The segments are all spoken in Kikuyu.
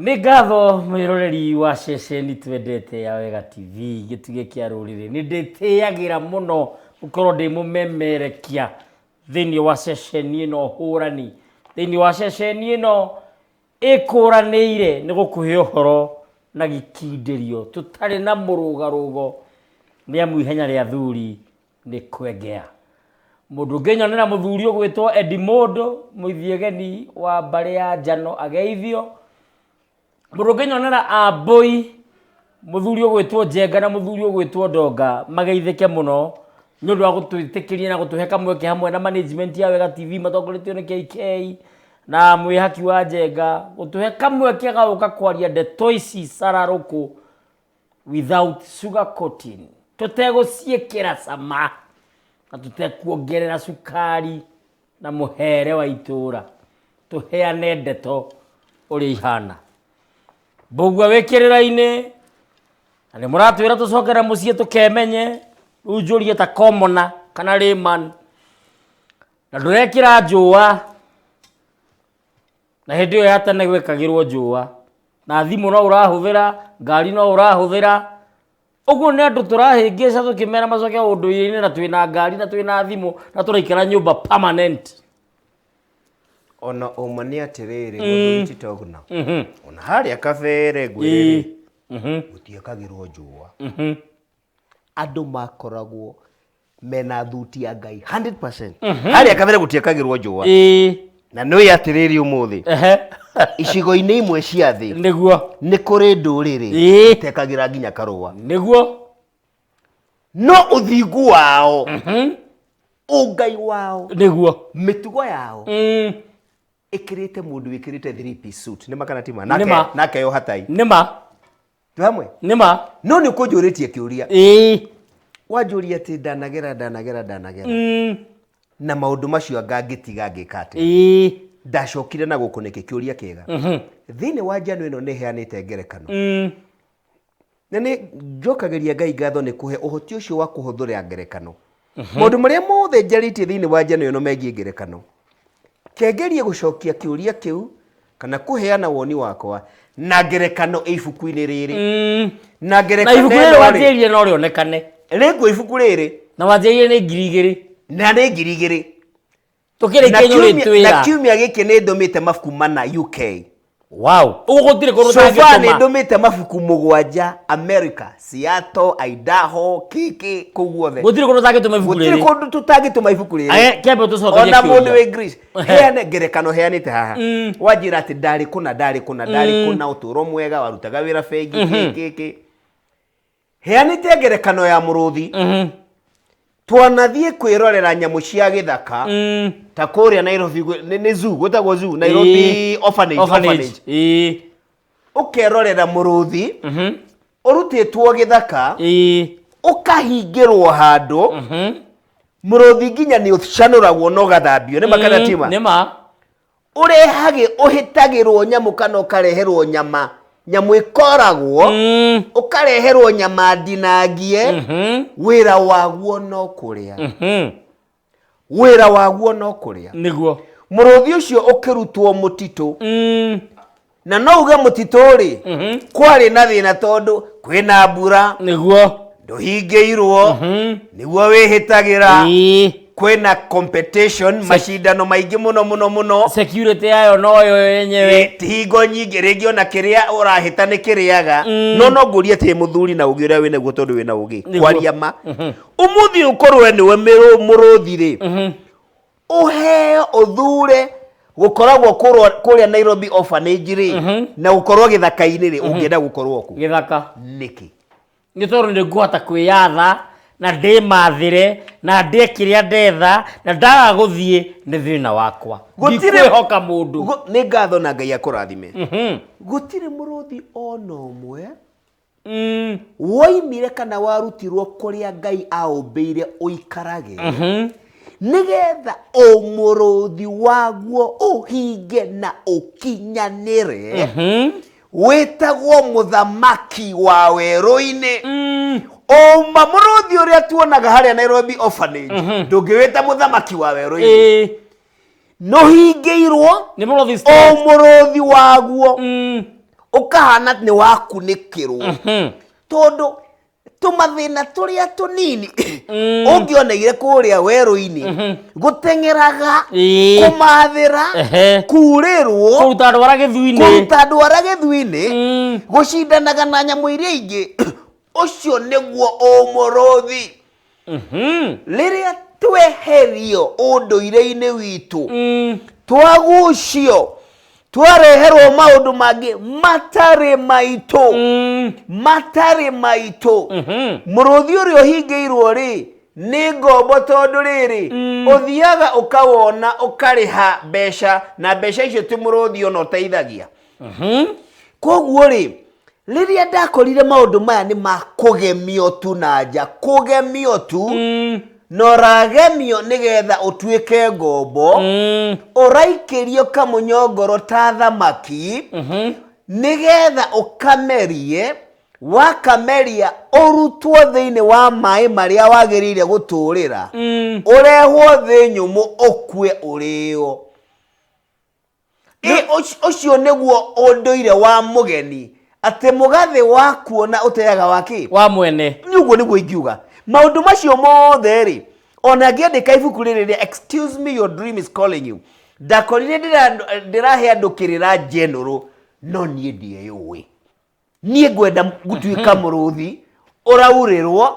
Nĩ ngatho mwĩroreri wa ceceni twendete ya Wega TV, gĩtugĩ kĩa rũrĩrĩ. Nĩ ndĩtĩyagĩra mũno gũkorwo ndĩ mũmemerekia thĩinĩ wa ceceni ĩno hũrani, thĩinĩ wa ceceni ĩno ĩkũranĩire nĩ gũkũhe ũhoro na gĩkindĩrio tũtarĩ na mũrũgarũgo, nĩ amu ihenya rĩa athuri nĩ kwengea. Mũndũ ũngĩnyonera mũthuri ũgwĩtwo Eddie Mũndũ, mũithiegeni wa mbarĩ ya Njano ageithio. Mũndũ ũngĩnyonera Ambũi, mũthuri ũgwĩtwo Njenga na mũthuri ũgwĩtwo Ndonga mageithĩke mũno nĩ ũndũ wa gũtwĩtĩkĩria na gũtũhe kamweke hamwe na management ya Wega TV matongoretio nĩ KK na mwĩhaki wa Njenga gũtũhe kamweke ga gũka kwaria ndeto ici cararũkũ without sugar coating, tũtegũciĩkĩra cama na tũtekuongerera cukari na mũhere wa itũra, tũheane ndeto ũrĩa ihana. Mbũgua wĩ kĩrĩra-inĩ na nĩ mũratwĩra tũcoke na mũciĩ tũkemenye, rĩu njũrie ta commoner kana layman, na ndũrekĩra njũa na hĩndĩ ĩyo ya tene gwekagĩrwo njũa na thimũ no ũrahũthĩra, ngari no ũrahũthĩra, ũguo nĩ andũ tũrahĩngĩca tũkĩmera macoke ũndũire-inĩ na twĩna ngari na twĩna thimũ na tũraikara nyũmba permanent. Ona ũma nĩ atĩrĩrĩ mũthuri ti Togna. Ona harĩa kabere ngwĩre rĩ, gũtiekagĩrwo njũa. Andũ makoragwo mena thuti ya Ngai 100%. Harĩa kabere gũtiekagĩrwo njũa. Na nĩũĩ atĩrĩrĩ ũmũthĩ icigo-inĩ imwe cia thĩ Nĩguo. nĩ kũrĩ ndũrĩrĩ itekagĩra nginya karũa. Nĩguo. No ũthingu wao, ũngai wao, Nĩguo. mĩtugo yao ĩkĩrĩte mũndũ wĩkĩrĩte 3-piece suit. Nĩ ma kana ti ma? Nĩ ma. Nake yoha tai. Nĩ ma. Twĩ hamwe? Nĩ ma. No nĩ ũkũnjũrĩtie kĩũria. Wanjũria atĩ ndanagera ndanagera ndanagera. Na maũndũ macio anga ngĩtiga ngĩka atĩa? Ndacokire na gũkũ nĩkĩ? Kĩũria kĩega. Thĩinĩ wa njano ĩno nĩ heanĩte ngerekano. Na nĩ njokagĩria Ngai ngatho nĩ kũhe ũhoti ũcio wa kũhũthĩra ngerekano. Maũndũ marĩa mothe njarĩtie thĩinĩ wa njano ĩno megiĩ ngerekano. Kengerie gũcokia kĩũria kĩu kana kũheana woni wakwa na ngerekano ĩ ibuku-inĩ rĩrĩ. Na Na ngerekano ibuku rĩrĩ ĩno rĩ, wanjĩrire no rĩonekane. rĩkuo ibuku rĩrĩ Na wanjĩrire nĩ 2000. Na nĩ 2000. Tũkĩrĩkia Na nĩ kiumia na ũrĩtwĩra. kiumia gĩkĩ nĩ ndũmĩte mabuku mana UK. Wow. Ũguo gũtirĩ kũndũ So far nĩ ũtangĩtũma. ndũmĩte mabuku 7 America, Seattle, Idaho, kiki kũu guothe. Gũtirĩ kũndũ ũtangĩtũma ibuku Gũtirĩ rĩrĩ. kũndũ tũtangĩtũma ibuku rĩrĩ. Aye, kĩambe tũcokerie Ona mũndũ kĩũria. wĩ Greece. Heane ngerekano heanĩte haha. Wanjĩra atĩ ndarĩ kũna ndarĩ kũna ndarĩ kũna ũtũũro mwega warutaga wĩra bengi kĩ kĩ kĩ. Heanĩte ngerekano ya mũrũthi. Twanathiĩ kwĩrorera nyamũ cia gĩthaka ta kũrĩa Nairobi nĩ zoo gwĩtagwo zoo Nairobi orphanage, Orphanage. orphanage. Ũkerorera mũrũthi ũrutĩtwo gĩthaka ũkahingĩrwo handũ mũrũthi nginya nĩ ũcanũragwo na ũgathambio nĩ ma kana ti ma? Nĩ ma. Ũrehage ũhĩtagĩrwo nyamũ kana ũkareherwo nyama nyamũ ĩkoragwo ũkareherwo nyama ndinangie wĩra waguo no kũrĩa wĩra waguo no kũrĩa. Nĩguo. Mũrũthi ũcio ũkĩrutwo mũtitũ na no uge mũtitũ rĩ kwarĩ na thĩna tondũ kwĩna mbura Nĩguo. Ndũhingĩirwo nĩguo wĩhĩtagĩra kwĩna competition macindano maingĩ mũno mũno mũno. Security yayo noyo yenyewe. Ti hingo nyingĩ rĩngĩ ona kĩrĩa ũrahĩta nĩ kĩrĩaga no no ngũrie atĩ mũthuri na ũgĩ ũrĩa wĩnaguo tondũ wĩna ũgĩ Nĩguo. Kwaria ma ũmũthĩ ũkorwo we nĩwe mũrũthi rĩ ũheo ũthure gũkoragwo kũrĩa Nairobi orphanage rĩ na gũkorwo gĩthaka-inĩ rĩ ũngĩenda gũkorwo kũ? Gĩthaka. Nĩkĩ? Nĩ tondũ nĩ ngũhota kwĩyatha na ndĩmathĩre na ndĩe kĩrĩa ndetha na ndaga gũthiĩ nĩ thĩna wakwa. Ndikwĩhoka mũndũ. Nĩ ngatho na Ngai akũrathime. Gũtirĩ mũrũthi ona ũmwe woimire kana warutirwo kũrĩa Ngai aũmbĩire ũikarage nĩgetha ũmũrũthi waguo ũhinge na ũkinyanĩre wĩtagwo mũthamaki wa werũ-inĩ. Ũma mũrũthi ũrĩa tuonaga harĩa Nairobi orphanage ndũngĩwĩta mũthamaki wa werũ-inĩ. Nũhingĩirwo Nĩ mũrũthi o mũrũthi waguo. Ũkahana nĩ wakunĩkĩrwo, tondũ tũmathĩna tũrĩa tũnini ũngĩoneire kũrĩa werũ-inĩ, gũteng'eraga, kũmathĩra, kurĩrwo, kũruta ndwara gĩthui-inĩ, kũruta ndwara gĩthui-inĩ, gũcindanaga na nyamũ iria ingĩ, ũcio nĩguo ũmũrũthi. Rĩrĩa tweherio ũndũire-inĩ witũ, twagucio, twareherwo maũndũ mangĩ matarĩ maitũ, matarĩ maitũ. Mũrũthi ũrĩa ũhingĩirwo rĩ, nĩ ngombo, tondũ rĩrĩ, ũthiaga ũkawona, ũkarĩha mbeca, na mbeca icio ti mũrũthi ona ũteithagia. Koguo rĩ, rĩrĩa ndakorire maũndũ maya nĩ ma kũgemio tu na nja, kũgemio tu, na ũragemio nĩgetha ũtuĩke ngombo, ũraikĩrio kamũnyongoro ta thamaki nĩgetha ũkamerie. Wakameria, ũrutwo thĩinĩ wa maĩ marĩa wagĩrĩire gũtũũrĩra, ũrehwo thĩ nyũmũ, ũkue, ũrĩo. Ĩ, ũcio nĩguo ũndũire wa mũgeni, atĩ mũgathĩ wa kuona ũteaga wa kĩ wa mwene. Nĩ ũguo nĩguo ingiuga maũndũ macio mothe rĩ, ona ngĩandĩka ibuku rĩrĩ rĩa "Excuse Me, Your Dream Is Calling You", ndakorire ndĩrahe andũ kĩrĩra general, no niĩ ndieyũĩ. Niĩ ngwenda gũtuĩka mũrũthi ũraurĩrwo,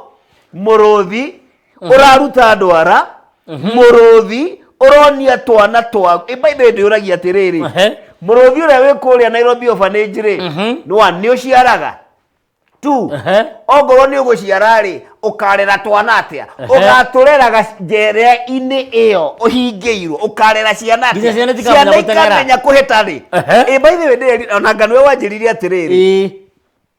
mũrũthi ũraruta ndwara, mũrũthi ũronia twana twa. By the way, ndĩũragia atĩrĩrĩ, mũrũthi ũrĩa wĩ kũrĩa Nairobi orphanage rĩ, nĩ one, nĩ ũciaraga? Two, ongorwo nĩ ũgũciara rĩ, ũkarera twana atĩa? Ũgatũreraga njera-inĩ ĩyo ũhingĩirwo? Ũkarera ciana Nginya atĩa? ciana itikamenya Ciana gũteng'era. ikamenya kũhĩta rĩ? Ĩ, by the way, ona ngano ĩyo wanjĩrire atĩrĩrĩ,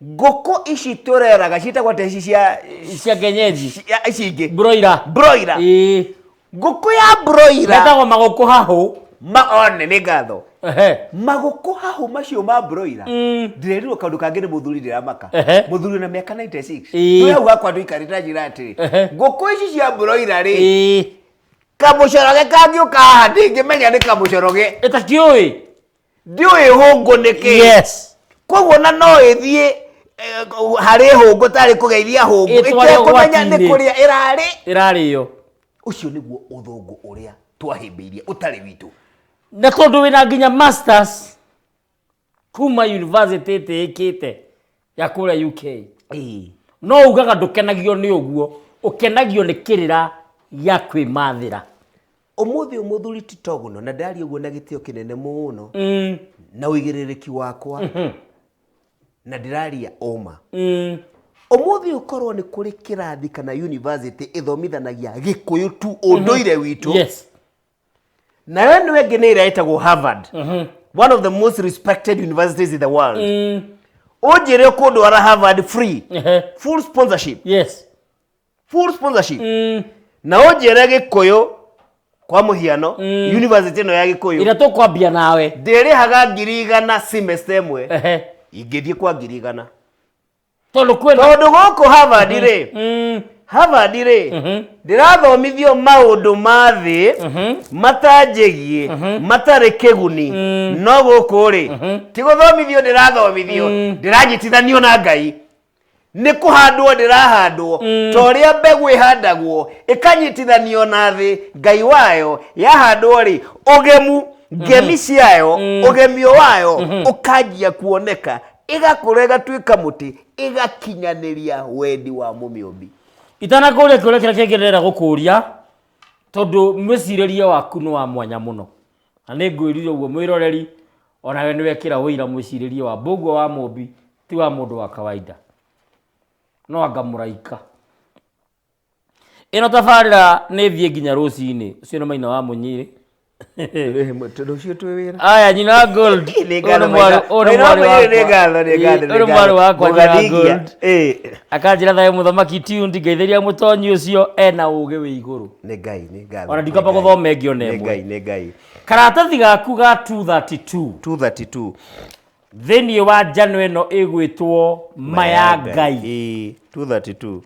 ngũkũ ici tũreraga ciĩtagwo atĩa ici cia Cia kenyeji? Ici ingĩ. Broiler. Broiler. Ngũkũ ya broiler. Metagwo magũkũ hahũ. Ma one, nĩ ngatho. Magũkũ hahũ macio ma broiler, ndĩrerirwo kaũndũ kangĩ nĩ mũthuri, ndĩramaka. Mũthuri na mĩaka 96, twĩ hau hakwa tũikarĩte, anjĩra atĩrĩ, ngũkũ ici cia broiler rĩ, kamũcoroge kangĩũka haha ndingĩmenya nĩ kamũcoroge. Ĩtakĩũĩ. Ndiũĩ hũngũ nĩ kĩ. Koguo na no ĩthiĩ harĩ hũngũ tarĩ kũgeithia hũngũ, Ĩtware ĩtekũmenya nĩ ũgwati-inĩ. kũrĩa ĩrarĩ. Ĩrarĩo. Ũcio nĩguo ũthũngũ ũrĩa twahĩmbĩirie ũtarĩ witũ. Na tondũ wĩna nginya masters kuma university ĩtĩĩkĩte ya kũrĩa UK, no ugaga ndũkenagio nĩ ũguo, ũkenagio nĩ kĩrĩra gĩa kwĩmathĩra. Ũmũthĩ ũyũ, mũthuri ti toguno, na ndaria ũguo na gĩtĩo kĩnene mũno na ũigĩrĩrĩki wakwa, na ndĩraria ũma. Ũmũthĩ ũkorwo nĩ kũrĩ kĩrathi kana university ĩthomithanagia Gĩkũyũ tu, ũndũire witũ, nayo ĩno ĩngĩ nĩ ĩrĩa ĩtagwo Harvard, one of the most respected universities in the world. Ũnjĩre ũkũndwara Harvard free, full sponsorship, full sponsorship, na ũnjĩre Gĩkũyũ, kwa mũhiano, university ĩno ya Gĩkũyũ ĩrĩa tũkwambia nawe, ndĩrĩhaga 100,000 semester ĩmwe, ingĩthiĩ kwa 100,000? Tondũ kwĩna Tondũ gũkũ Harvard rĩ, Harvard rĩ, ndĩrathomithio maũndũ ma thĩ matanjĩgiĩ, matarĩ kĩguni, no gũkũ rĩ, ti gũthomithio ndĩrathomithio, ndĩranyitithanio na Ngai, nĩ kũhandwo ndĩrahandwo, ta ũrĩa mbegũ ĩhandagwo ĩkanyitithanio na thĩ Ngai wayo. Yahandwo rĩ, ũgemu ngemi ciayo, ũgemio wayo ũkanjia kuoneka, ĩgakũra, ĩgatuĩka mũtĩ, ĩgakinyanĩria wendi wa mũmĩũmbi. Itanakũria kĩũria kĩrĩa kĩngĩ ndĩrenda gũkũria, tondũ mwĩcirĩrie waku nĩ wa mwanya mũno, na nĩ ngwĩrire ũguo mwĩroreri onawe nĩ wekĩra ũira mwĩcirĩrie wa Mbũguo wa Mũmbi ti wa mũndũ wa kawaida, no anga mũraika. Ĩno tabarĩra nĩ thiĩ nginya rũcinĩ. Ũcio nĩ Maina wa Mũnyirĩ. Rũciũ twĩ wĩra. Aya, nyina Gold. Nĩ Ũyũ ngatho. nĩ ũyũ nĩ Maina wa mwarĩ Mũnyirĩ, nĩ wakwa. ngatho, nĩ ngatho, Ĩĩ, nĩ ũyũ nĩ mwarĩ ngatho. wakwa nyina Mũgathingia. Gold. Akanjĩra thayũ mũthamaki tuned, ngeithĩria mũtonyi ũcio ena ũgĩ wĩ igũrũ. Nĩ Ngai, nĩ ngatho. Ona ndikamba Nĩ Ngai. gũthoma ĩngĩ ona Nĩ ĩmwe. Ngai, nĩ Ngai. Karatathi gaku ga 232 232 thĩinĩ wa njano ĩno ĩgwĩtwo Ma ya Ngai. 232.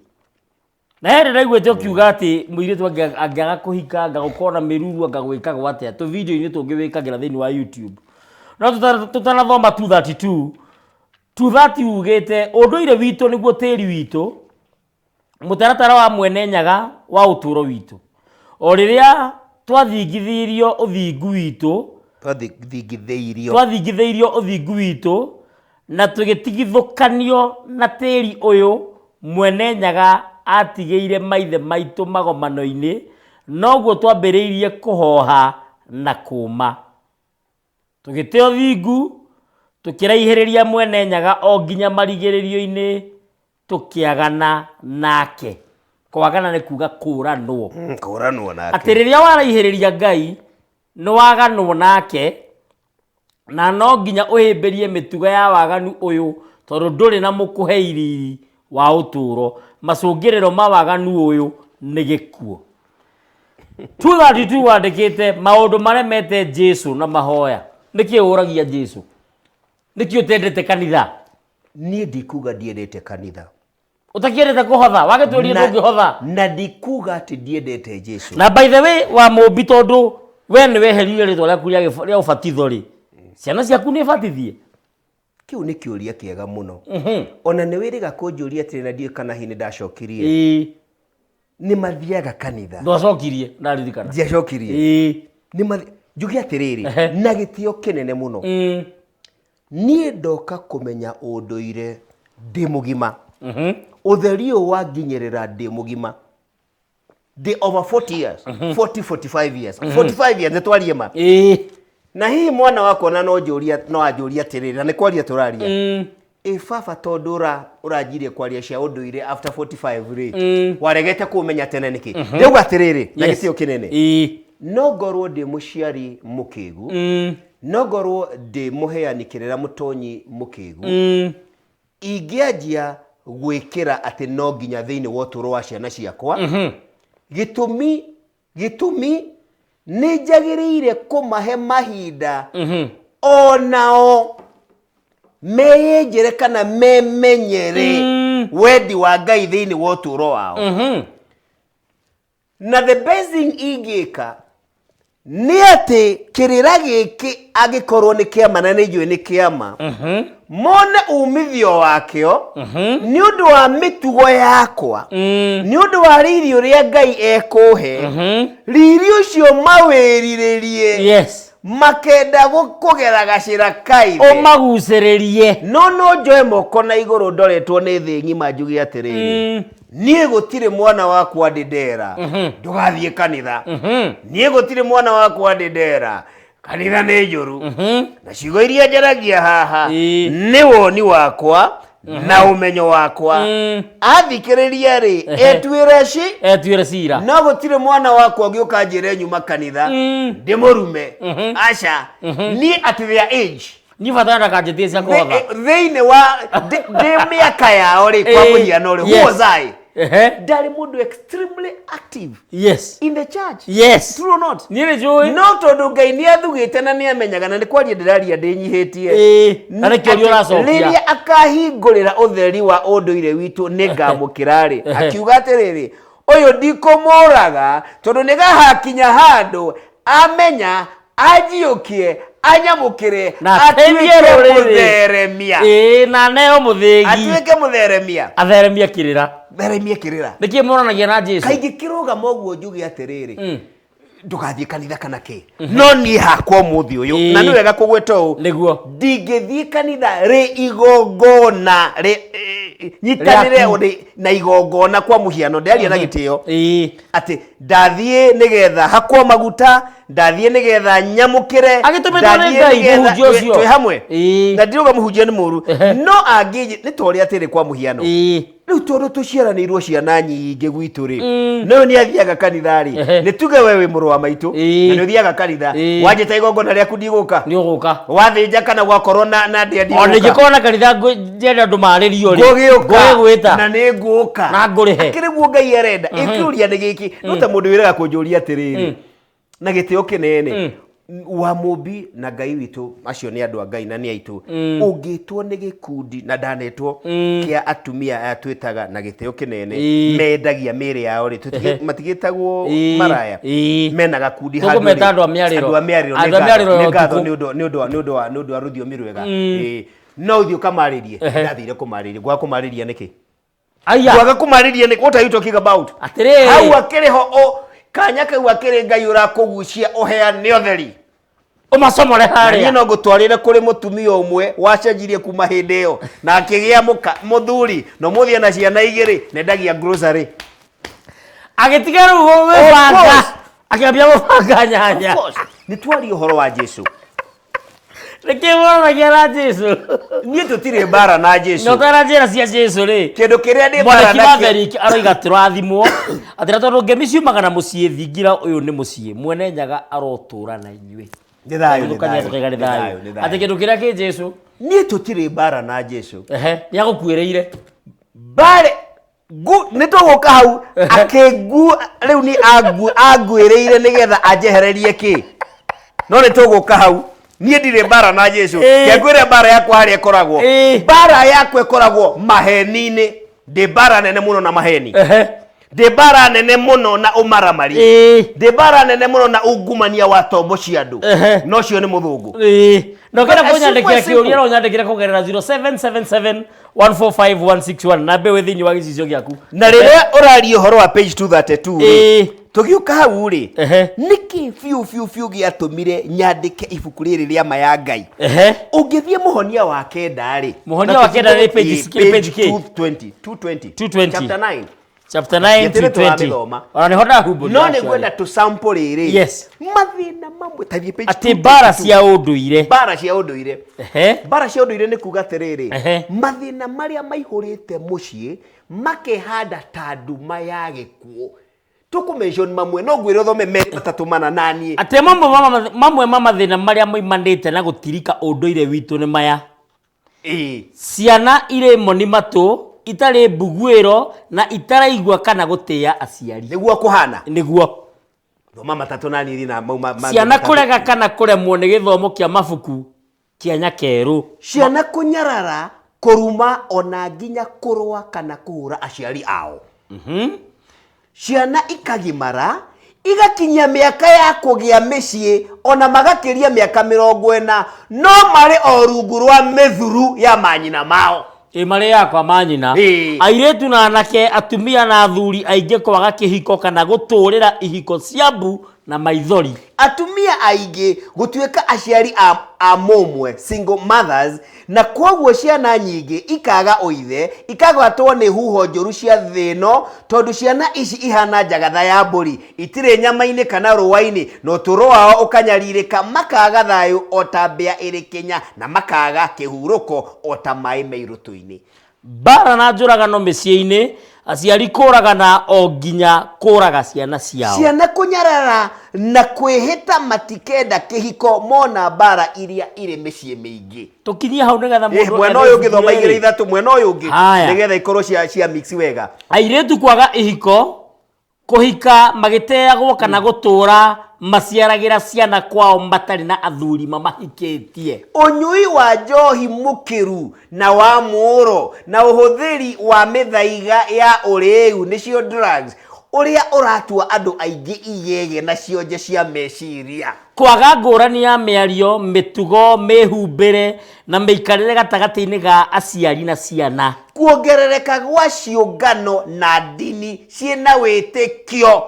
Na hĩndĩ ndaiguĩte ũkiuga atĩ mũirĩtu angĩaga kũhika, anga gũkorwo na mĩruru, anga gwĩkagwo atĩa, tũ video-inĩ tũngĩ wĩkagĩra thĩinĩ wa YouTube. No tũtanathoma 232, 230 ugĩte ũndũire witũ nĩguo tĩri witũ, mũtaratara wa Mwene Nyaga wa ũtũũro witũ. O rĩrĩa twathingithirio ũthingu witũ, Twathingithĩirio. Twathingithĩirio ũthingu witũ na tũgĩtigithũkanio na tĩri ũyũ Mwene Nyaga atigĩire maithe maitũ magomano-inĩ, noguo twambĩrĩirie kũhoha na kũũma. Tũgĩte ũthingu, tũkĩraihĩrĩria Mwene Nyaga o nginya marigĩrĩrio-inĩ tũkĩagana nake. Kwagana nĩ kuga kũranwo. Kũranwo nake. Atĩ rĩrĩa waraihĩrĩria Ngai, nĩ waganwo nake, na no nginya ũhĩmbĩrie mĩtugo ya waganu ũyũ tondũ ndũrĩ na mũkũhei riri wa ũtũũro. Macũngĩrĩro ma waganu ũyũ nĩ gĩkuũ. 232 wandĩkĩte maũndũ maremete Jesu na mahoya. Nĩkĩ ũragia Jesu? Nĩkĩ ũtendete kanitha? Niĩ ndikuga ndiendete kanitha. Ũtakĩendete kũhotha, wagĩtwĩrire ndũngĩhotha. Na ndikuga atĩ ndiendete Jesu. Na by the way wa Mũmbi, tondũ we nĩ weherire rĩtwa rĩaku rĩa ũbatitho rĩ, ciana ciaku nĩ batithie? Kĩu nĩ kĩũria kĩega mũno. Ona nĩ wĩrĩga kũnjũria atĩrĩ, na ndiũĩ kana hihi nĩ ndacokirie. Nĩ mathiaga kanitha. Ndwacokirie, ndaririkana. Ndiacokirie. Nĩ njuge atĩrĩrĩ, na gĩtĩo kĩnene mũno, niĩ ndoka kũmenya ũndũire ndĩ mũgima. Ũtheri ũyũ wanginyĩrĩra ndĩ mũgima, ndĩ over 40 years, 40, 45 years, 45 years, nĩ twarie ma. Na hihi mwana wakwa na no njũria, no anjũria atĩrĩrĩ, na nĩ kwaria tũraria, ĩ baba, tondũ ũranjirie kwaria cia ũndũire after 45 rĩ, waregete kũmenya tene nĩkĩ? Ndauga atĩrĩrĩ, na gĩtĩo kĩnene, no ngorwo ndĩ mũciari mũkĩgu, no ngorwo ndĩ mũheani kĩrĩra, mũtonyi mũkĩgu, ingĩanjia gwĩkĩra atĩ no nginya thĩinĩ wa ũtũũro wa ciana ciakwa. Gĩtũmi nĩ njagĩrĩire kũmahe mahinda onao meyĩnjĩre kana memenyere wendi wa Ngai thĩinĩ wa ũtũũro wao. Na the best thing ingĩka nĩ atĩ kĩrĩra gĩkĩ, angĩkorwo nĩ kĩama, na nĩ njũĩ nĩ kĩama, mone umithio wakĩo nĩ ũndũ wa mĩtugo yakwa, nĩ ũndũ wa riri ũrĩa Ngai ekũhe, riri ũcio mawĩrirĩrie, makenda kũgera gacĩra kaithe. Ũmagucĩrĩrie. No njoe moko na igũrũ ndoretwo nĩ thĩ ng'ima, njuge atĩrĩrĩ, niĩ gũtirĩ mwana wakwa ndĩ ndera ndũgathiĩ kanitha. Niĩ gũtirĩ mwana wakwa ndĩ ndera kanitha nĩ njũru. Na ciugo iria njaragia haha nĩ woni wakwa na ũmenyo wakwa. Athikĩrĩria rĩ, etuĩre ci Etuĩre cira. No gũtirĩ mwana wakwa ũngĩũka njĩre nyuma kanitha ndĩmũrume, aca. Niĩ at their age, Niĩ bata ndakanjĩtie cia kũhotha. Thĩinĩ wa ndĩ mĩaka yao rĩ, kwa mũhiano rĩ, who was I? Ndarĩ mũndũ extremely active in the church. True or not? Niĩ nĩ njũĩ. No tondũ Ngai nĩ athugĩte na nĩ amenyaga, na nĩ kwaria ndĩraria ndĩnyihĩtie, Na nĩ kĩũria ũracokia. Rĩrĩa akahingũrĩra ũtheri wa ũndũire witũ nĩ ngamũkĩra rĩ, akiuga atĩrĩrĩ, ũyũ ndikũmũraga tondũ nĩ gahakinya handũ amenya anjiũkie, anyamũkĩre, Na ateithie atuĩke rũrĩrĩ. Mũtheremia. Ĩĩ, na aneo mũthĩgi. Atuĩke mũtheremia. Atheremia kĩrĩra. Theremie kĩrĩra. Nĩkĩ monanagia na Jesu? Kaingĩ kĩrũgama ũguo njuge atĩrĩrĩ, ndũgathiĩ kanitha kana kĩ, no niĩ hakwa ũmũthĩ ũyũ, na nĩ wega kũgweta ũũ, ndingĩthiĩ kanitha rĩ igongona rĩ nyitanĩre Rĩaku. rĩ na igongona. Kwa mũhiano, ndĩraria na gĩtĩo, atĩ ndathiĩ nĩgetha hakwo maguta, ndathiĩ nĩgetha nyamũkĩre, Agĩtũmĩtwo nĩ ndathiĩ Ngai, nĩgetha- mũhunjia ũcio. Twĩ hamwe? Na ndirauga mũhunjia nĩ mũru, no angĩ nĩ ta ũrĩa atĩrĩ, kwa mũhiano, rĩu tondũ tũciaranĩirwo ciana nyingĩ gwitũ rĩ, no nĩ athiaga kanitha rĩ, nĩ tuge we wĩ mũrũ wa maitũ na nĩ ũthiaga kanitha, wanjĩta igongona rĩaku ndigũka. Nĩ ũgũka. Wathĩnja kana gwakorwo na ndĩa, O ndigũka. ningĩkorwo na kanitha ngwenda andũ marĩrio rĩ, Ngũgĩũka. Ngũgĩgwĩta. Na nĩ ngũka. Na ngũrĩhe. Akĩrĩ guo Ngai arenda. Ĩkĩũria nĩ gĩkĩ, no ta mũndũ wĩraga kũnjũria atĩrĩrĩ, na gĩtĩo kĩnene wa Mũmbi na Ngai witũ, acio nĩ andũ a Ngai na nĩ aitũ. Ũngĩtwo nĩ gĩkundi, na ndanetwo, kĩa atumia aya twĩtaga na gĩtĩo kĩnene mendagia mĩĩrĩ yao rĩ, matigĩtagwo maraya, mena gakundi. Tũkũmeta andũ a mĩarĩro. Andũ a mĩarĩro. Andũ a mĩarĩro ya Nĩ ngatho ũtukũ. nĩ ũndũ wa rũthiomi rwega. No ũthiĩ ũkamarĩrie. Ehe. Ndathire kũmarĩria. Ngwaga kũmarĩria nĩkĩ? Aya. Ngwaga kũmarĩria nĩkĩ? What are you talking about? Atĩrĩrĩ. Hau akĩrĩ ho o kanya kau akĩrĩ Ngai ũrakũgucia ũheane ũtheri. Ũmacomore Na niĩ harĩa. no ngũtwarĩre kũrĩ mũtumia ũmwe wacenjirie kuma hĩndĩ ĩyo na akĩgĩa mũka mũthuri na ũmũthĩ ena ciana igĩrĩ na endagia grocery. Agĩtiga rĩu gwĩbanga. Of course. Akĩambia gũbanga nyanya. Of course. Nĩ twaria ũhoro wa Jesu. Nĩkĩ wonanagia na Jesu? Niĩ tũtirĩ mbara na Jesu. Na ũtara njĩra cia Jesu rĩ. Kĩndũ kĩrĩa ndĩ mbara Mwaniki nakĩo. Maverick aroiga tũrathimwo atĩ na tondũ ngemi ciumaga na mũciĩ thingira ũyũ nĩ mũciĩ mwene nyaga arotũra na inyuĩ. Nĩ thayũ, nĩ Tũkanyia thayũ, tũkaiga nĩ nĩ thayũ. thayũ, nĩ thayũ. Atĩ kĩndũ kĩrĩa kĩ Jesu. Niĩ tũtirĩ mbara na Jesu. Ehe, nĩ agũkuĩrĩire. Mbare nĩ tũgũka hau akĩngu rĩu nĩ anguĩrĩire nĩgetha anjehererie kĩ no nĩ tũgũka hau niĩ ndirĩ mbara na Jesu. Kengwĩre mbara yakwa harĩa ĩkoragwo. Mbara yakwa ĩkoragwo maheni-inĩ. Ndĩ mbara nene mũno na maheni. Ndĩ mbara nene mũno na ũmaramari. Ndĩ mbara nene mũno na ungumania wa tombo cia andũ. Na ũcio nĩ mũthũngũ. Na ũkĩenda But as kũnyandĩkĩra simple as kĩũria simple. no ũnyandĩkĩre kũgerera 0777 145 161 na mbeũ thĩinĩ wa gĩcicio gĩaku. Na rĩrĩa ũraria ũhoro wa page 232 rĩ, tũgĩũka hau rĩ, nĩkĩ biũ biũ biũ gĩatũmire nyandĩke ibuku rĩrĩ rĩa ma ya Ngai? Ũngĩthiĩ mũhonia wa kenda rĩ, Mũhonia wa kenda nĩ page page kĩ? 220, 220. 220. Chapter 9. Chapter 9 Gĩtirĩ 220. tũramĩthoma. Ona nĩho ndahumbũria No nĩ actually. ngwenda tũ sample rĩrĩ. Yes. Mathĩna mamwe ta thiĩ page Atĩ mbara cia ũndũire. Mbara cia ũndũire. Mbara cia ũndũire nĩ kuga atĩrĩrĩ, mathĩna marĩa maihũrĩte mũciĩ makehanda ta nduma ya gĩkuũ. Tũkũ mention mamwe no ngwĩre ũthome merĩ matatũ mana na niĩ. Atĩ mamwe ma mathĩna marĩa moimanĩte na gũtirika ũndũire witũ nĩ maya. Ciana irĩ moni matũ, itarĩ mbuguĩro na itaraigua kana gũtĩĩa aciari. Nĩguo kũhana? Nĩguo. Thoma matatũ na niĩ na mau Ciana matatũ. kũrega kana kũremwo nĩ gĩthomo kĩa mabuku kĩa nyakerũ. Ciana kũnyarara, kũruma ona nginya kũrũa kana kũhũra aciari ao. Ciana ikagimara, igakinyia mĩaka ya kũgĩa mĩciĩ ona magakĩria mĩaka mĩrongo ĩna, no marĩ o rungu rwa mĩthuru ya manyina mao. Ĩ marĩ yakwa manyina. Airĩtu na anake, atumia na athuri aingĩ kwaga kĩhiko kana gũtũrĩra ihiko cia mbu na maithori. Atumia aingĩ gũtuĩka aciari a mũmwe, single mothers, na kwoguo ciana nyingĩ ikaga ũithe, ikagwatwo nĩ huho njũru cia thĩ ĩno tondũ ciana ici ihana njagatha ya mbũri, itirĩ nyama-inĩ kana rũa-inĩ na ũtũro wao ũkanyarirĩka, makaga thayũ o ta mbĩa ĩrĩ kĩnya na makaga kĩhurũko o ta maĩ me irũtũ-inĩ. Mbaara na njũragano mĩciĩ-inĩ, aciari kũragana o nginya kũraga ciana ciao. Ciana kũnyarara na kwĩhĩta matikenda kĩhiko mona mbaara iria irĩ mĩciĩ mĩingĩ. Tũkinyie hau nĩgetha mũndũ Mwena ethe ũyũ ũngĩ thoma ibuku igĩrĩ rĩrĩ. ithatũ, mwena ũyũ ũngĩ Haya. nĩgetha ikorwo cia mix wega. Airĩtu kwaga ihiko, kũhika magĩteagwo kana gũtũra maciaragĩra ciana kwao matarĩ na athuri mamahikĩtie. Ũnyui wa njohi mũkĩru na wa mũũro na ũhũthĩri wa mĩthaiga ya ũrĩĩu nĩcio drugs ũrĩa ũratua andũ aingĩ igege na cionje cia meciria. Kwaga ngũrani ya mĩario, mĩtugo, mĩhumbĩre na mĩikarĩre gatagatĩ-inĩ ga aciari na ciana. Kuongerereka gwa ciũngano na ndini ciĩna wĩtĩkio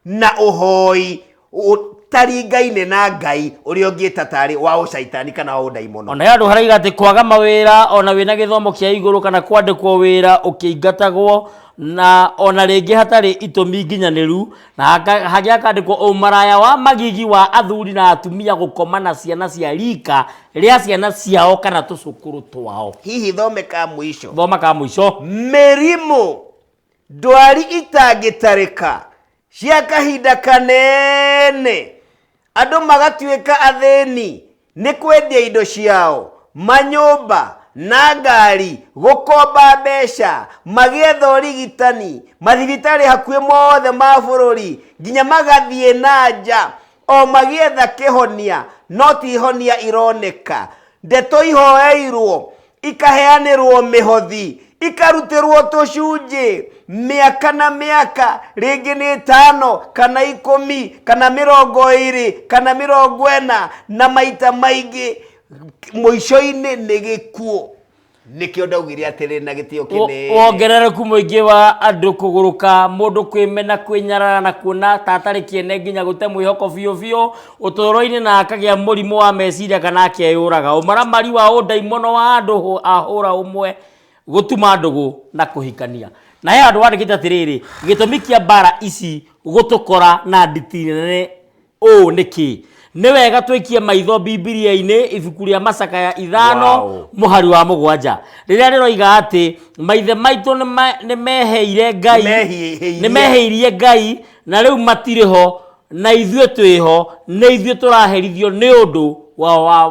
na ũhoi ũtaringaine na Ngai ũrĩa ũngĩta tarĩ wa ũcaitani kana wa ũndaimono. Ona he handũ haraiga atĩ kwaga mawĩra ona wĩna gĩthomo kĩa igũrũ kana kwandĩkwo wĩra ũkĩingatagwo na ona rĩngĩ hatarĩ itũmi nginyanĩru, na hangĩ hakandĩkwo ũmaraya wa magigi wa athuri na atumia gũkoma na ciana cia rika rĩa ciana ciao kana tũcũkũrũ twao. Hihi thome ka mũico. Thoma ka mũico. Mĩrimũ, ndwari itangĩtarĩka cia kahinda kanene, andũ magatuĩka athĩni nĩ kwendia indo ciao, manyũmba na ngari, gũkomba mbeca, magĩetha ũrigitani, mathibitarĩ hakuhĩ mothe ma bũrũri, nginya magathiĩ na nja o magĩetha kĩhonia, no ti ihonia ironeka. Ndeto ihoeirwo, ikaheanĩrwo mĩhothi, ikarutĩrwo tũcunjĩ mĩaka na mĩaka, rĩngĩ nĩ 5 kana 10 kana 20 kana 40, na maita maingĩ mũico-inĩ nĩ gĩkuũ. Nĩkĩo ndaugire atĩrĩ na gĩtĩo kĩnene. Wongerereku mũingĩ wa andũ kũgũrũka, mũndũ kwĩmena, kwĩnyarara na kuona ta atarĩ kĩene nginya gũte mwĩhoko biũ biũ ũtũũro-inĩ na akagĩa mũrimũ wa meciria kana akeyũraga. Ũmaramari wa ũndaimono wa andũ a hũra ũmwe gũtuma ndũgũ na kũhikania. Na he handũ wandĩkĩte atĩrĩrĩ, gĩtũmi kĩa mbara ici gũtũkora na nditi nene ũũ nĩ kĩ? Nĩ wega tũikie maitho Bibilia-inĩ ibuku rĩa Macakaya 5 mũhari wa 7 rĩrĩa rĩroiga atĩ maithe maitũ nĩ meheire Ngai, Nĩmehĩirie. nĩmehĩirie Ngai na rĩu matirĩ ho na ithuĩ twĩho, nĩ ithuĩ tũraherithio nĩ ũndũ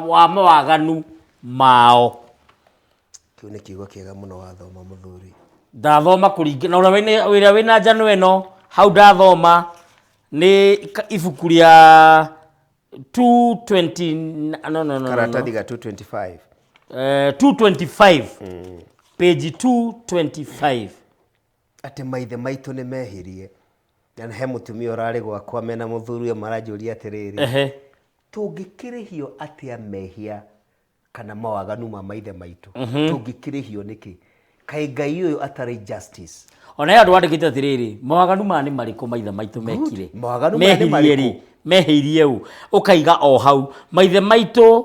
wa mawaganu mao. Kĩu nĩ kiugo kĩega mũno wathoma, mũthuri. Ndathoma kũringana na ũrĩa wĩra wĩna njano ĩno hau ndathoma nĩ ibuku rĩa 220, no, no, no, no, no. Karatathi ga 225. 225, page 225. Atĩ maithe maitũ nĩ mehirie, na he mũtumia ũrarĩ gwakwa mena mũthuri ũyũ maranjũria atĩrĩrĩ, tũngĩkĩrĩhio atĩa mehia kana mawaganu ma maithe maitũ? Tũngĩkĩrĩhio nĩkĩ? Kaĩ Ngai ũyũ atarĩ justice? Ona he andũ wandĩkĩte atĩrĩrĩ, mawaganu maya nĩ marĩkũ maithe maitũ mekire? Mawaganu maya nĩ Mehirie marĩkũ? rĩ, mehĩirie ũ? Ũkaiga o hau maithe maitũ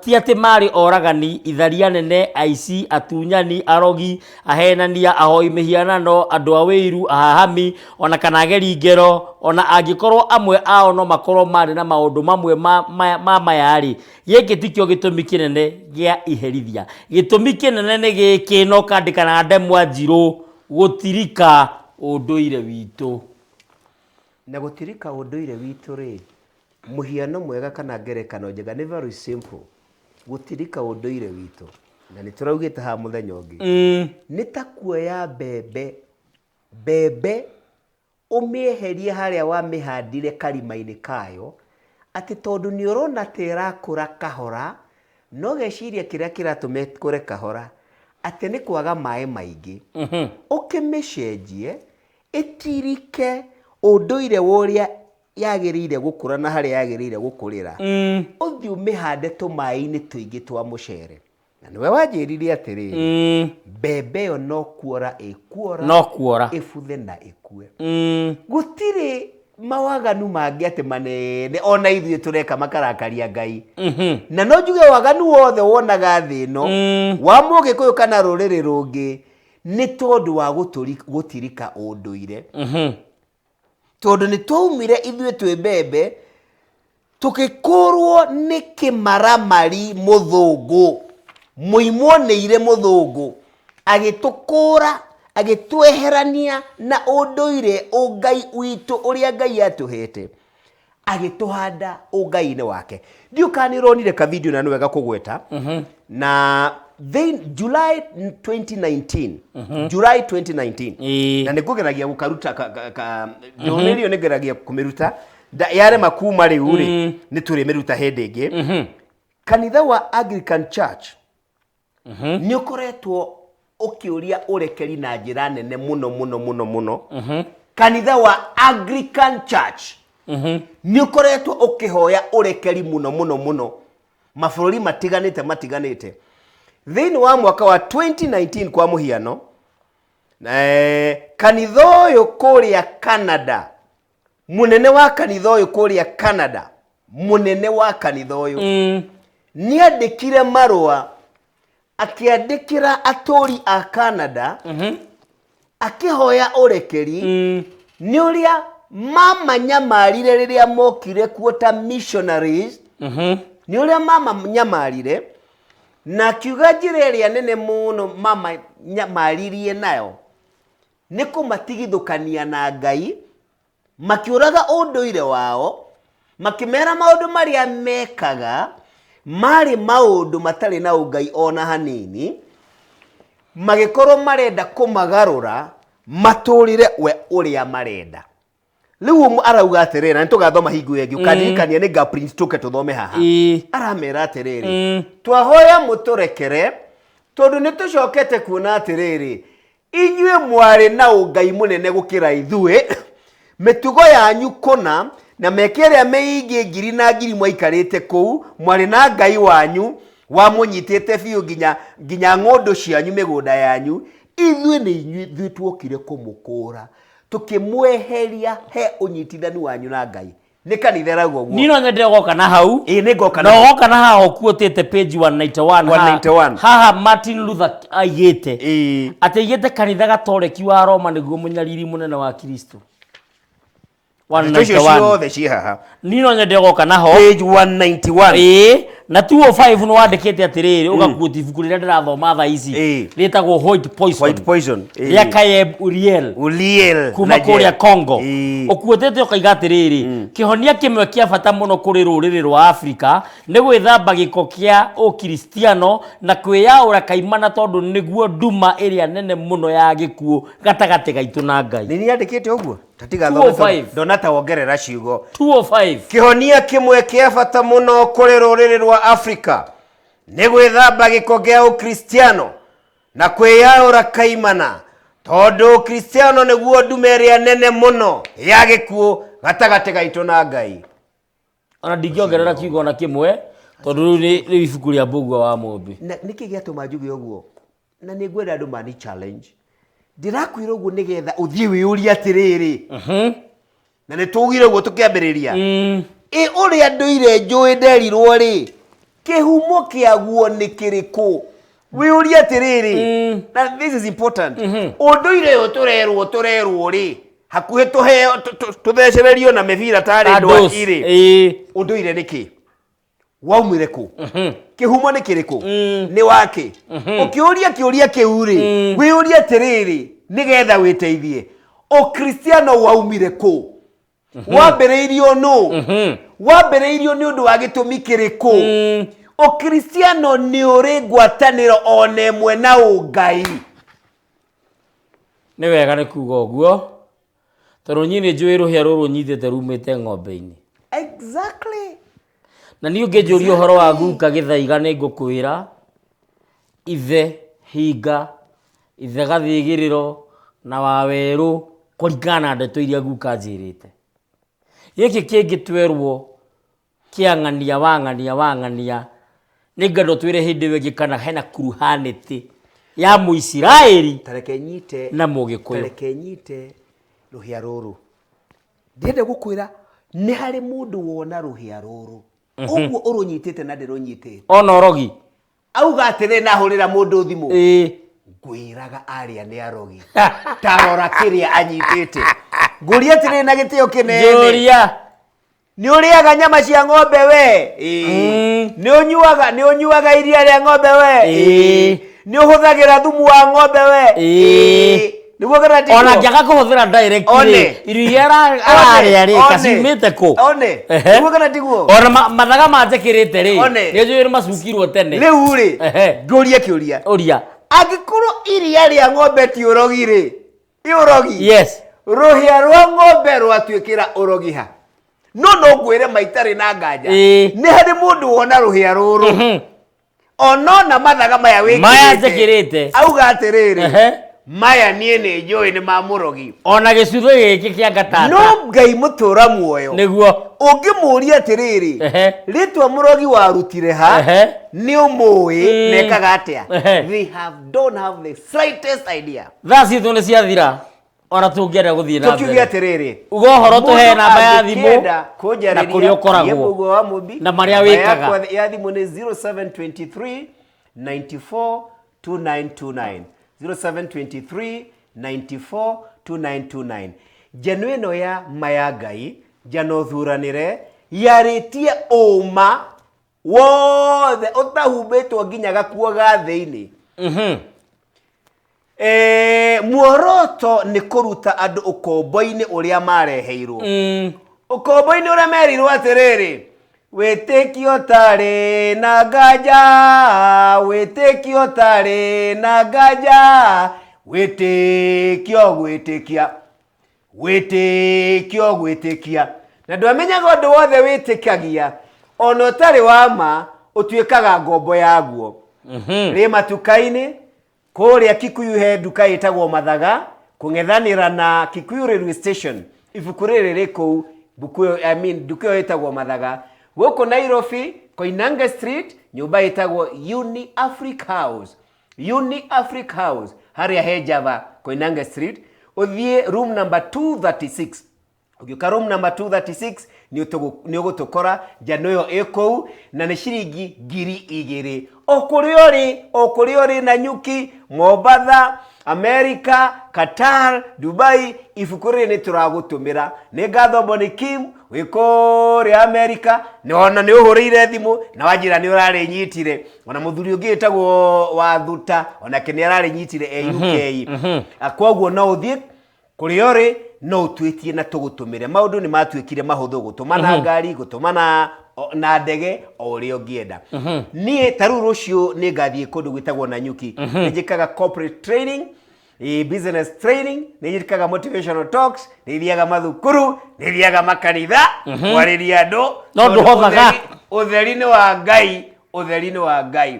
ti atĩ marĩ oragani, itharia nene, aici, atunyani, arogi, ahenania, ahoi mĩhianano, andũ a wĩiru, ahahami, ona kana ageri ngero. Ona angĩkorwo amwe ao no makorwo marĩ na maũndũ mamwe ma maya-rĩ, gĩkĩ tikĩo gĩtũmi kĩnene gĩa iherithia. Gĩtũmi kĩnene nĩ gĩkĩ, na ũkandĩka na ndemwa njirũ: gũtirika ũndũire witũ. Na gũtirika ũndũire witũ rĩ, mũhiano mwega kana ngerekano njega nĩ very simple. Gũtirika ũndũire witũ, na nĩ tũraugĩte haha mũthenya ũngĩ, nĩ ta kuoya mbembe, mbembe ũmĩeherie harĩa wamĩhandire karima-inĩ kayo, atĩ tondũ nĩ ũrona ta ĩrakũra kahora, no geciria kĩrĩa kĩratũma ĩkũre kahora atĩ nĩ kwaga maĩ maingĩ, ũkĩmĩcenjie ĩtirike ũndũire wa ũrĩa yagĩrĩire gũkũra na harĩa yagĩrĩire gũkũrĩra, ũthiĩ ũmĩhande tũmaĩ-inĩ tũingĩ twa mũcere. Na nĩwe wanjĩrire atĩrĩrĩ, mbembe ĩyo no kuora ĩkuora, no kuora, ĩbuthe na ĩkue. Gũtirĩ mawaganu mangĩ atĩ manene ona ithuĩ tũreka makarakaria Ngai. Na no njuge waganu wothe wonaga thĩ ĩno wa mũgĩkũyũ kana rũrĩrĩ rũngĩ nĩ tondũ wa gũtirika ũndũire, tondũ nĩ twaumire ithuĩ twĩ mbembe, tũgĩkũrwo nĩ kĩmaramari mũthũngũ, mũimwo nĩire mũthũngũ agĩtũkũra, agĩtweherania na ũndũire ũngai witũ ũrĩa Ngai atũhete, agĩtũhanda ũngai-inĩ wake. Ndiũ kana nĩ ũronire ka video, na nĩ wega kũgweta, na July 2019, July 2019, na nĩ ngũgeragia gũkaruta ndũmĩrĩri ĩyo, nĩ ngeragia kũmĩruta yarema kuma rĩu rĩ, nĩ tũrĩmĩruta hĩndĩ ĩngĩ. Kanitha wa Anglican Church nĩ ũkoretwo ũkĩũria ũrekeri na njĩra nene mũno mũno mũno mũno. Kanitha wa Anglican Church nĩ ũkoretwo ũkĩhoya ũrekeri mũno mũno mũno mabũrũri matiganĩte matiganĩte thĩinĩ wa mwaka wa 2019. Kwa mũhiano, kanitha ũyũ kũrĩa Canada, mũnene wa kanitha ũyũ kũrĩa Canada, mũnene wa kanitha ũyũ nĩ andĩkire marũa, akĩandĩkĩra atũri a Canada, akĩhoya ũrekeri nĩ ũrĩa mamanyamarire rĩrĩa mokire kuo ta missionaries, nĩ ũrĩa mamanyamarire, na akiuga njĩra ĩrĩa nene mũno mamanyamaririe nayo nĩ kũmatigithũkania na Ngai, makĩũraga ũndũire wao, makĩmera maũndũ marĩa mekaga marĩ maũndũ matarĩ na ũngai ona hanini, magĩkorwo marenda kũmagarũra matũrĩre we ũrĩa marenda. Rĩu ũmwe arauga atĩrĩrĩ, na nĩtũgathoma hingo ĩyo ĩngĩ, ũkandirikania nĩ nga print tũke tũthome haha. Aramera atĩrĩrĩ, twahoya mũtũrekere tondũ nĩ tũcokete kuona atĩrĩrĩ, inyuĩ mwarĩ na ũngai mũnene gũkĩra ithuĩ, mĩtugo yanyu kũna na mĩaka ĩrĩa mĩingĩ ngiri na ngiri mwaikarĩte kũu mwarĩ na Ngai wanyu. Wamũnyitĩte biũ nginya nginya ng'ũndũ cianyu, mĩgũnda yanyu. Ithuĩ nĩ inyuĩ ithuĩ tuokire kũmũkũra, tũkĩmweheria he ũnyitithanu wanyu na Ngai. Nĩ kanitha ĩrauga ũguo. Niĩ no nyende ũgoka na hau. Ĩĩ, nĩ ngoka na ũgoka na haha ũkuotĩte page 191 haha. 191. Haha Martin Luther aigĩte atĩ aigĩte kanitha gatoreki wa Roma nĩguo mũnyariri mũnene wa Kristo. Ndeto icio 191. ciothe ciĩ haha. Niĩ no nyende ũgoka naho. Page 191. Ĩĩ, na 205 nĩ wandĩkĩte atĩrĩrĩ, ũgakuoti ibuku rĩrĩa ndĩrathoma thaa ici rĩtagwo White Poison White Poison. Rĩa Kayeb Uriel Uriel kuma na kũrĩa Jel. Congo. Ũkuotete ũkaiga atĩrĩrĩ, kĩhonia kĩmwe kĩa bata mũno kũrĩ rũrĩrĩ rwa Afrika nĩ gwĩthamba gĩko kĩa ũkristiano na kwĩyaũra kaimana, tondũ nĩguo nduma ĩrĩa nene mũno ya gĩkuũ gatagatĩ gaitũ na Ngai. Nĩ niandĩkĩte ũguo. Tatiga 205. Ndona ta wongerera ciugo. 205. Kĩhonia kĩmwe kĩa bata mũno kũrĩ rũrĩrĩ rwa Afrika nĩ gwĩthamba gĩko kĩa ũkristiano na kwĩyaũra kaimana, tondũ ũkristiano nĩguo ndume ĩrĩa nene mũno ya gĩkuũ gatagatĩ gaitũ na Ngai. Ona ndingĩongerera kiugo ona kĩmwe, tondũ rĩu nĩ ibuku rĩa Mbũgua wa Mũmbi. Na nĩkĩ gĩatũma njuge ũguo? Na nĩ ngwenda andũ mani challenge. Ndĩrakwĩra ũguo nĩgetha ũthiĩ wĩyũrie atĩrĩrĩ, na nĩ tugire ũguo tũkĩambĩrĩria, ĩ ũrĩa ndũire njũĩ nderirwo rĩ, kĩhumo kĩaguo nĩ kĩrĩkũ? Wĩyũrie atĩrĩrĩ, na this is important, ũndũire ũyũ tũrerwo rĩ, hakuhĩ tũheo tũthecererio na mĩbira tarĩ ndwaki rĩ, ũndũire nĩ kĩ? Waumire kũ? Kĩhumo nĩ kĩrĩkũ? Nĩ wakĩ? Ũkĩũria kĩũria kĩu rĩ, wĩyũrie atĩrĩrĩ nĩgetha wĩteithie, ũkristiano waumire kũ? Wambĩrĩirio nũ? Wambĩrĩirio nĩ ũndũ wa gĩtũmi kĩrĩkũ? Ũkristiano nĩ ũrĩ ngwatanĩro ona ĩmwe na ũngai? Nĩ wega nĩ kuga ũguo, tondũ niĩ nĩ njũĩ rũhĩa rũrũ nyitĩte rumĩte ng'ombe-inĩ. Na niĩ ũngĩnjũria ũhoro wa guka Gĩthaiga, nĩ ngũkwĩra ithe hinga, ithe gathĩgĩrĩro na wawerũ, kũringana na ndeto iria guka anjĩrĩte. Gĩkĩ kĩngĩ twerwo kĩa ng'ania wa ng'ania wa ng'ania, nĩ ngenda ũtwĩre hĩndĩ ĩyo ĩngĩ kana hena kuruhanĩtĩ ya Mũisiraeli Tareke nyite na Mũgĩkũyũ. Tareke nyite rũhĩa rũrũ. Ndĩrenda gũkwĩra nĩ harĩ mũndũ wona rũhĩa rũrũ ũguo ũrũnyitĩte na ndĩrũnyitĩte. Ona ũrogi. Auga atĩrĩ, nahũrĩra mũndũ thimũ, ngwĩraga arĩa nĩ arogi, tarora kĩrĩa anyitĩte. Ngũria atĩrĩ na gĩtĩo kĩnene, Njũria. Nĩ ũrĩaga nyama cia ng'ombe we? Ĩĩ. Nĩ ũnyuaga iria rĩa ng'ombe we? Ĩĩ. Nĩ ũhũthagĩra thumu wa ng'ombe we? Ĩĩ. Nĩguo kana tiguo? Ona ngĩaga kũhũthĩra direct One. rĩ, irio iria ararĩa rĩ, One. kaciumĩte kũ? One. Ehe. Nĩguo kana tiguo? Ona mathaga manjĩkĩrĩte rĩ, One. nĩ njũĩ nĩ macukirwo tene. Rĩu rĩ, ngũrie kĩũria. Ũria. Angĩkorwo iria rĩa ng'ombe ti ũrogi rĩ, ĩ ũrogi? Yes. Rũhĩa rwa ng'ombe rwatuĩkĩra ũrogi ha? No ngwĩre maitarĩ na nganja, nĩ harĩ mũndũ wona rũhĩa rũrũ onona mathaga maya wĩkĩrĩte, Maya njĩkĩrĩte. Auga atĩrĩrĩ, maya niĩ nĩ njũĩ nĩ ma mũrogi. Ona gĩcuthĩ gĩkĩ kĩa ngatata. No Ngai mũtũra muoyo, Nĩguo. Ũngĩmũria atĩrĩrĩ, rĩtwa mũrogi warutire ha? Nĩ ũmũĩ nekaga atĩa? They have don't have the slightest idea. Thaa citũ nĩ ciathira, ona tũngĩenda gũthiĩ na Tũkiuge mbere. atĩrĩrĩ, Uga ũhoro, tũhe mũndũ namba ya thimũ angĩkĩenda na kũnjarĩria, kũrĩa ũkoragwo niĩ Mũgũa wa Mũmbi, na marĩa namba wĩkaga. yakwa ya thimũ nĩ 0723 94 2929, 0723 94 2929. Njano ĩno ya maya Ngai njano thuranĩre yarĩtie ũma wothe ũtahumbĩtwo nginya gakuo ga thĩinĩ. Muoroto nĩ kũruta andũ ũkombo-inĩ ũrĩa mareheirwo, ũkombo-inĩ ũrĩa merirwo atĩrĩrĩ, wĩtĩkio tarĩ na nganja, wĩtĩkio tarĩ na nganja, wĩtĩkio gwĩtĩkia, wĩtĩkio gwĩtĩkia, na ndwamenyaga ũndũ wothe wĩtĩkagia ona ũtarĩ wa ma ũtuĩkaga ngombo yaguo. Rĩ matuka-inĩ kũrĩa Kikuyu he nduka ĩtagwo Mathaga, kũng'ethanĩra na Kikuyu Railway Station. Ibuku rĩrĩ rĩ kũu, mbuku ĩyo, I mean, nduka ĩyo ĩtagwo Mathaga. Gũkũ Nairobi Koinange Street, nyũmba ĩtagwo Uni Africa House. Uni Africa House, harĩa he Java, Koinange Street, ũthiĩ room number 236. Ũngĩũka room number 236 nĩ ũgũtũkora njano ĩyo ĩ kũu, na nĩ ciringi 2000. O kũrĩa ũrĩ, o kũrĩa ũrĩ, Nanyuki, Mombatha, America, Qatar, Dubai, ibuku rĩrĩ nĩ tũragũtũmĩra. Nĩ ngatho Boni Kim wĩ kũrĩa America, nĩ ona nĩ ũhũrĩire thimũ na wanjĩra nĩ ũrarĩnyitire. Ona mũthuri ũngĩ wĩtagwo Wathuta onake nĩ ararĩnyitire e UK. Koguo no ũthiĩ kũrĩa ũrĩ, no ũtwĩtie na tũgũtũmĩre. Maũndũ nĩ matuĩkire mahũthũ, gũtũma na ngari, gũtũma na ndege, o ũrĩa ũngĩenda. Niĩ ta rĩu rũciũ nĩ ngathiĩ kũndũ gwĩtagwo Nanyuki. Nĩ njĩkaga corporate training, business training, nĩ njĩkaga motivational talks, nĩ thiaga mathukuru, nĩ thiaga makanitha kwarĩria andũ. No ndũhothaga. Ũtheri nĩ wa Ngai, ũtheri nĩ wa Ngai.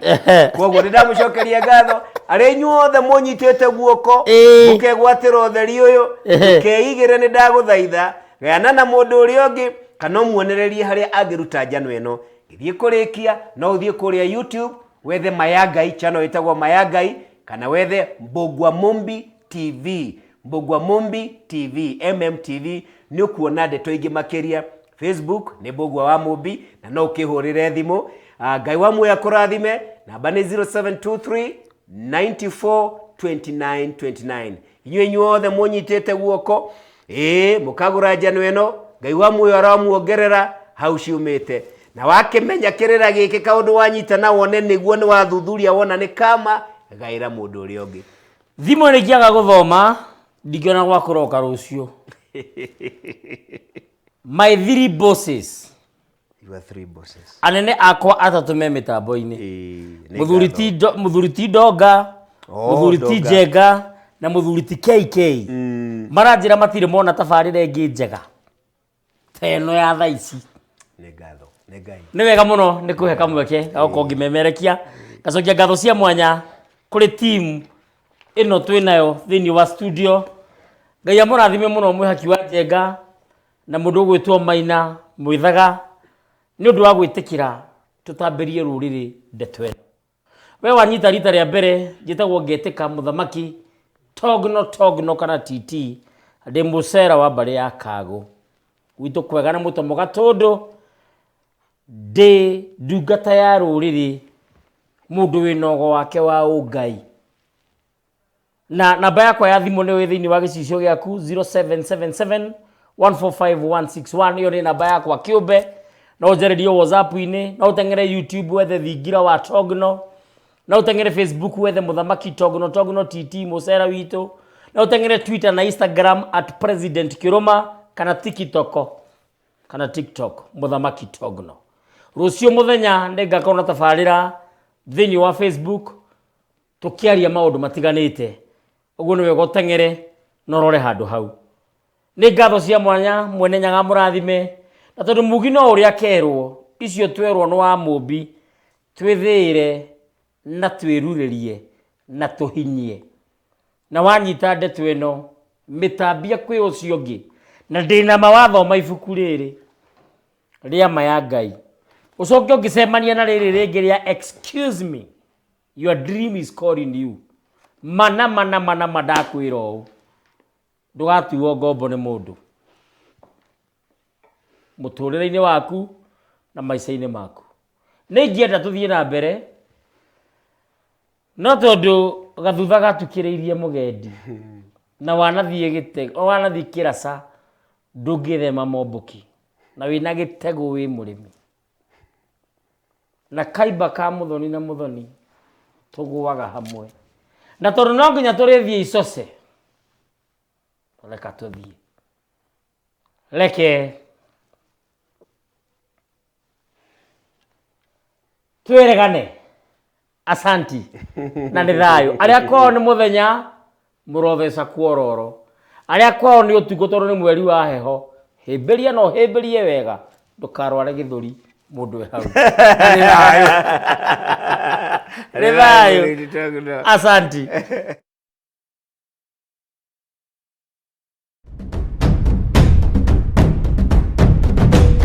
Koguo nĩ ndamũcokeria ngatho arĩa inyuothe mũnyitĩte guoko mũkegwatĩra ũtheri ũyũ, mũkeigĩre. Nĩ ndagũthaitha, gayana na mũndũ ũrĩa ũngĩ kana ũmuonererie harĩa angĩruta njano ĩno. Ngĩthiĩ kũrĩkia, no ũthiĩ kũrĩa YouTube wethe Maya Ngai, channel ĩtagwo Maya Ngai, kana wethe Mbũgua Mumbi TV, Mbũgua Mumbi TV, MMTV, nĩ ũkuona ndeto ingĩ makĩria. Facebook nĩ Mbũgua wa Mumbi, na no ũkĩhũrĩre thimũ. Ngai wa muoyo akũrathime. Namba nĩ 0723 94 29 29. Inyuĩ inyuothe mũnyitĩte guoko, ĩĩ, mũkagũra njano ĩno, Ngai wa muoyo aramuongerera hau ciumĩte. Na wakĩmenya kĩrĩra gĩkĩ, kaũndũ wanyita na wone nĩguo nĩ wathuthuria, wona nĩ kama, gaĩra mũndũ ũrĩa ũngĩ. Thimũ nĩ ingĩaga gũthoma, ndingĩona gwa kũroka rũciũ. My three bosses. Your three bosses. Anene akwa atatũ me mĩtambo-inĩ. Ĩĩ, nĩ Mũthuri ngatho. ti mũthuri ti Ndonga, Oh, mũthuri ti Ndonga. Njenga na mũthuri ti KK maranjĩra matirĩ mona tabarĩra ĩngĩ njega ta ĩno ya thaa ici. Nĩ ngatho nĩ Ngai. Nĩ wega mũno nĩ kũhe kamweke gagokorwo ngĩmemerekia. Ngacokia ngatho cia mwanya kũrĩ team ĩno twĩ nayo thĩinĩ wa studio. Ngai amũrathime mũno, mwĩhaki wa Njenga na mũndũ ũgwĩtwo Maina Mwĩthaga, nĩ ũndũ wa gwĩtĩkĩra tũtambĩrie rũrĩrĩ ndeto ĩno. We wanyita rita rĩa mbere, njĩtagwo Ngetĩka Mũthamaki Togno Togno kana TT, ndĩ mũcera wa mbarĩ ya Kagũ gwitũ kwega na mũtomo gatũndũ, ndĩ ndungata ya rũrĩrĩ, mũndũ wĩna ũgo wake wa ũngai. Na namba yakwa ya thimũ nĩ wĩ thĩinĩ wa gĩcicio gĩaku, 0777 145161. Ĩyo nĩ namba yakwa kĩũmbe, no ũnjarĩrie WhatsApp-inĩ, no ũteng'ere YouTube wethe Thingira wa Togno, no ũteng'ere Facebook wethe Mũthamaki Togno Togno TT mũcera witũ, no ũteng'ere Twitter na Instagram @PresidentKĩrũma, kana TikTok, kana TikTok Mũthamaki Togno. Rũciũ mũthenya nĩ ngakorwo na tabarĩra thĩinĩ wa Facebook tũkĩaria maũndũ matiganĩte. Ũguo nĩ wega ũteng'ere na ũrore handũ hau. Nĩ ngatho cia mwanya, Mwene Nyaga mũrathime. Na tondũ mugi no ũrĩa kerwo, icio twerwo nĩ wa Mũmbi, twĩthĩĩre na twĩrurĩrie na tũhinyie. Na wanyita ndeto ĩno, mĩtambia kwĩ ũcio ũngĩ. Na ndĩna ma wathoma ibuku rĩrĩ rĩa Ma ya Ngai, ũcoke ũngĩcemania na rĩrĩ rĩngĩ rĩa Excuse Me, Your Dream Is Calling You, mana mana mana ma, ndakwĩra ũũ, ndũgatuo ngombo nĩ mũndũ mũtũrĩre-inĩ waku na maica-inĩ maku. Nĩ ingĩenda tũthiĩ na mbere, no tondũ gathutha gatukĩrĩirie mũgendi na wanathiĩ gĩte wanathiĩ kĩraca, ndũngĩthema mombũki na wĩna gĩtegũ, wĩ mũrĩmi na kaimba ka mũthoni na mũthoni tũgũaga hamwe. Na tondũ no nginya tũrĩthiĩ icoce, reka tũthiĩ, reke twĩregane. Asanti na nĩ thayũ. Arĩa kwao nĩ mũthenya, mũrotheca kuororo. Arĩa kwao nĩ ũtukũ, tondũ nĩ mweri wa heho, hĩmbĩria na ũhĩmbĩrie wega, ndũkarware gĩthũri mũndũ e hau. Na nĩ thayũ, nĩ thayũ, asanti.